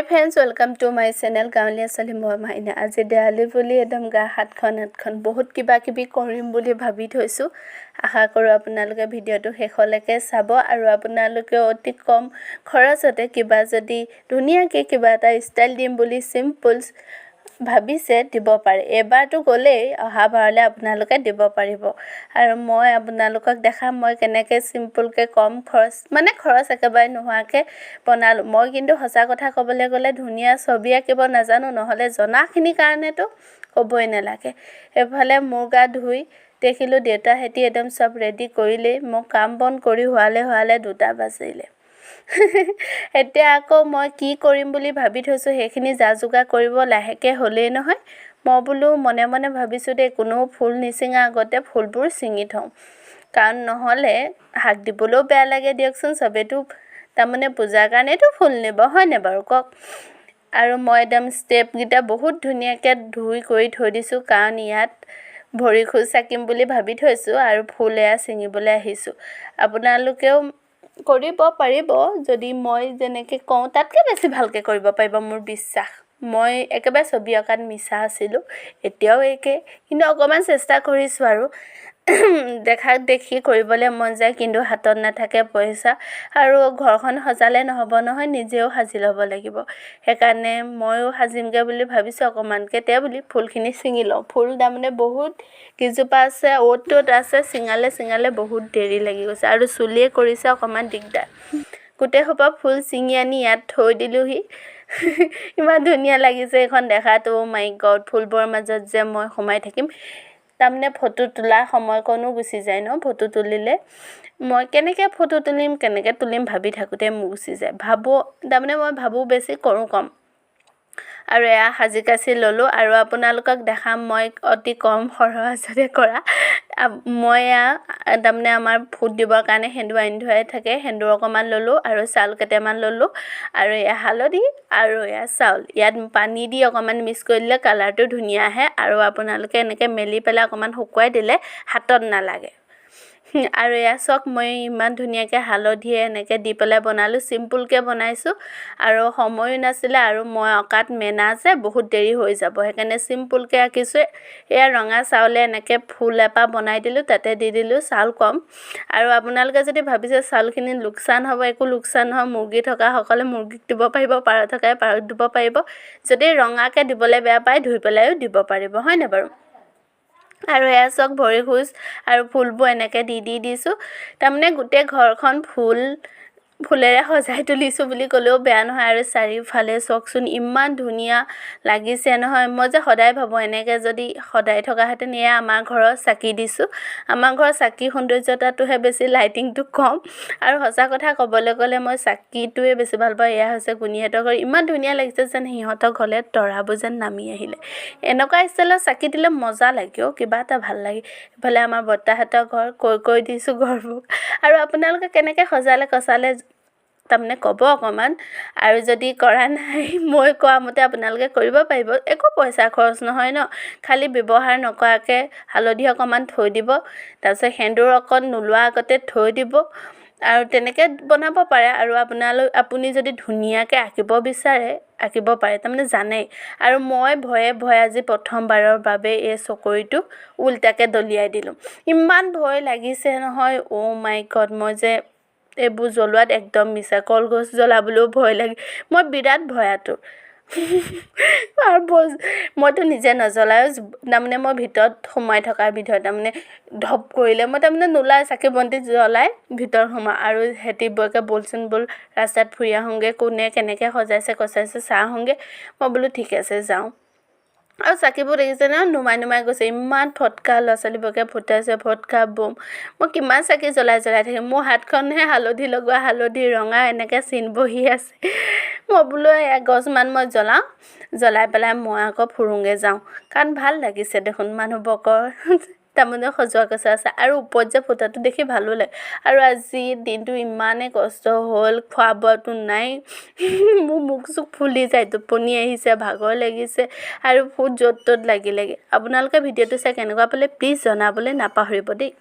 Friends, welcome to my channel গাঁৱলীয়া ছোৱালী। মই মাইনা। আজি দেৱালী বুলি একদম গা সাতখন আঠখন, বহুত কিবা কিবি কৰিম বুলি ভাবি থৈছোঁ। আশা কৰোঁ আপোনালোকে ভিডিঅ'টো শেষলৈকে চাব আৰু আপোনালোকেও অতি কম খৰচতে কিবা যদি ধুনীয়াকৈ কিবা এটা ষ্টাইল দিম বুলি চিম্পুল ভাবিছে, দিব পাৰে। এইবাৰতো গ'লেই, অহা বাৰলৈ আপোনালোকে দিব পাৰিব। আৰু মই আপোনালোকক দেখাম মই কেনেকৈ চিম্পুলকৈ কম খৰচ, মানে খৰচ একেবাৰে নোহোৱাকৈ বনালোঁ। মই কিন্তু সঁচা কথা ক'বলৈ গ'লে ধুনীয়া ছবি আঁকিব নাজানো, নহ'লে জনাখিনিৰ কাৰণেতো ক'বই নালাগে। এইফালে মোৰ গা ধুই দেখিলোঁ দেউতাহেঁতি একদম চব ৰেডি কৰিলেই। মোক কাম বন কৰি হোৱালে হোৱালে 2টা বাজিলে। এতিয়া আকৌ মই কি কৰিম বুলি ভাবি থৈছোঁ, সেইখিনি যা যোগাৰ কৰিব লাহেকৈ হ'লেই নহয়। মই বোলো মনে মনে ভাবিছোঁ দেই, কোনেও ফুল নিচিঙা আগতে ফুলবোৰ ছিঙি থওঁ, কাৰণ নহ'লে হাক দিবলৈও বেয়া লাগে দিয়কচোন। চবেইতো তাৰমানে পূজাৰ কাৰণেইতো ফুল নিব, হয়নে বাৰু কওক? আৰু মই একদম ষ্টেপকেইটা বহুত ধুনীয়াকৈ ধুই কৰি থৈ দিছোঁ, কাৰণ ইয়াত ভৰি খোজ আঁকিম বুলি ভাবি থৈছোঁ আৰু ফুল এয়া ছিঙিবলৈ আহিছোঁ। আপোনালোকেও কৰিব পাৰিব, যদি মই যেনেকৈ কওঁ তাতকৈ বেছি ভালকৈ কৰিব পাৰিব, মোৰ বিশ্বাস। মই একেবাৰে ছবি অঁকাত মিছা আছিলোঁ, এতিয়াও একেই, কিন্তু অকণমান চেষ্টা কৰিছোঁ। আৰু দেখাক দেখি কৰিবলৈ মন যায়, কিন্তু হাতত নাথাকে পইচা। আৰু ঘৰখন সজালে নহ'ব নহয়, নিজেও সাজি ল'ব লাগিব। সেইকাৰণে ময়ো সাজিমগৈ বুলি ভাবিছোঁ অকণমানকৈ। তে বুলি ফুলখিনি ছিঙি লওঁ। ফুল তাৰমানে বহুত কেইজোপা আছে, অ'ত ত'ত আছে, ছিঙালে ছিঙালে বহুত দেৰি লাগি গৈছে আৰু চুলিয়ে কৰিছে অকণমান দিগদাৰ। গোটেই সোপা ফুল ছিঙি আনি ইয়াত থৈ দিলোঁহি। ইমান ধুনীয়া লাগিছে এইখন দেখাত, অ' মাই গড! ফুলবোৰৰ মাজত যে মই সোমাই থাকিম, তাৰমানে ফটো তোলা সময়কণো গুচি যায় ন। ফটো তুলিলে মই কেনেকৈ ফটো তুলিম, কেনেকৈ তুলিম ভাবি থাকোঁতে মোৰ গুচি যায়। ভাবোঁ, তাৰমানে মই ভাবোঁ বেছি, কৰোঁ কম। আৰু এয়া সাজি কাচি ল'লোঁ আৰু আপোনালোকক দেখাম মই অতি কম খৰচতে কৰা। মই এয়া তাৰমানে আমাৰ ফুট দিবৰ কাৰণে সেন্দুৰ আনি থোৱাই থাকে। সেন্দুৰ অকণমান ল'লোঁ আৰু চাউল কেইটামান ল'লোঁ আৰু এয়া হালধি আৰু এয়া চাউল। ইয়াত পানী দি অকণমান মিক্স কৰি দিলে কালাৰটো ধুনীয়া আহে আৰু আপোনালোকে এনেকৈ মেলি পেলাই অকণমান শুকুৱাই দিলে হাতত নালাগে। আৰু এয়া চাওক, মই ইমান ধুনীয়াকৈ হালধিয়ে এনেকৈ দি পেলাই বনালোঁ, চিম্পুলকৈ বনাইছোঁ। আৰু সময়ো নাছিলে আৰু মই অঁকাত মেনা যে বহুত দেৰি হৈ যাব, সেইকাৰণে চিম্পুলকৈ আঁকিছোঁ। এয়া ৰঙা চাউলে এনেকৈ ফুল এপাহ বনাই দিলোঁ, তাতে দি দিলোঁ চাউল কম। আৰু আপোনালোকে যদি ভাবিছে চাউলখিনি লোকচান হ'ব, একো লোকচান নহয়। মুৰ্গী থকাসকলে মুৰ্গীক দিব পাৰিব, পাৰ থকাই পাৰক দিব পাৰিব। যদি ৰঙাকৈ দিবলৈ বেয়া পায়, ধুই পেলাইও দিব পাৰিব, হয়নে বাৰু? আৰু এয়া চাওক, ভৰি খোজ আৰু ফুলবোৰ এনেকৈ দি দি দিছোঁ। তাৰমানে গোটেই ঘৰখন ফুলেৰে সজাই তুলিছোঁ বুলি ক'লেও বেয়া নহয়। আৰু চাৰিওফালে চাওকচোন, ইমান ধুনীয়া লাগিছে নহয়। মই যে সদায় ভাবোঁ, এনেকৈ যদি সদায় থকাহেঁতেন। এয়া আমাৰ ঘৰৰ চাকি দিছোঁ। আমাৰ ঘৰৰ চাকি সৌন্দৰ্যতাটোহে বেছি, লাইটিংটো কম। আৰু সঁচা কথা ক'বলৈ গ'লে মই চাকিটোৱে বেছি ভাল পাওঁ। এয়া হৈছে গুণীহঁতৰ ঘৰ। ইমান ধুনীয়া লাগিছে যেন সিহঁতৰ ঘৰলৈ তৰাবোৰ যেন নামি আহিলে। এনেকুৱা ষ্টাইলত চাকি দিলে মজা লাগে অ', কিবা এটা ভাল লাগে। ইফালে আমাৰ বৰ্তাহঁতৰ ঘৰ, কৈ কৈ দিছোঁ ঘৰবোৰ। আৰু আপোনালোকে কেনেকৈ সজালে কচালে তাৰমানে ক'ব অকণমান। আৰু যদি কৰা নাই, মই কোৱা মতে আপোনালোকে কৰিব পাৰিব। একো পইচা খৰচ নহয় ন। খালি ব্যৱহাৰ নকৰাকৈ হালধি অকণমান থৈ দিব, তাৰপিছত সেন্দুৰ অকণ নোলোৱা আগতে থৈ দিব আৰু তেনেকৈ বনাব পাৰে। আৰু আপুনি যদি ধুনীয়াকৈ আঁকিব বিচাৰে, আঁকিব পাৰে, তাৰমানে জানেই। আৰু মই ভয়ে ভয়ে আজি প্ৰথমবাৰৰ বাবে এই চকৰিটো উল্টাকৈ দলিয়াই দিলোঁ। ইমান ভয় লাগিছে নহয়, অ' মাই গড! মই যে এইবোৰ জ্বলোৱাত একদম মিছা। কলগছ জ্বলাবলৈও ভয় লাগে, মই বিৰাট ভয়াতুৰ। আৰু মইতো নিজে নজ্বলায়ো, তাৰমানে মই ভিতৰত সোমাই থকা বিধৰ। তাৰমানে ধপ কৰিলে মই তাৰমানে নোলাই, চাকি বন্তি জ্বলাই ভিতৰত সোমাওঁ। আৰু সিহঁতি বৰকৈ ব'লচোন ব'ল, ৰাস্তাত ফুৰি আহোঁগৈ, কোনে কেনেকৈ সজাইছে কচাইছে চাই আহোঁগৈ। মই বোলো ঠিক আছে, যাওঁ। আৰু চাকিবোৰ দেখিছে ন, নুমাই নুমাই গৈছে। ইমান ফটকা ল'ৰা ছোৱালীবোৰকে ফুটাইছে, ফটকা বম। মই কিমান চাকি জ্বলাই জ্বলাই থাকিম? মোৰ হাতখনহে হালধি লগোৱা, হালধি ৰঙা এনেকৈ চিন বহি আছে। মই বোলো এগছমান মই জ্বলাওঁ, জ্বলাই পেলাই মই আকৌ ফুৰোঁগৈ যাওঁ, কাৰণ ভাল লাগিছে দেখোন মানুহবোৰৰ তাৰমানে সজোৱা কচোৱা আছে আৰু ওপৰত যে ফুটাটো দেখি ভালো লাগে। আৰু আজি দিনটো ইমানেই কষ্ট হ'ল, খোৱা বোৱাটো নাই, মোৰ মুখ চুখ ফুলি যায়, টোপনি আহিছে, ভাগৰ লাগিছে আৰু ফুট য'ত ত'ত লাগি লাগি। আপোনালোকে ভিডিঅ'টো চাই কেনেকুৱা পালে প্লিজ জনাবলৈ নাপাহৰিব দেই।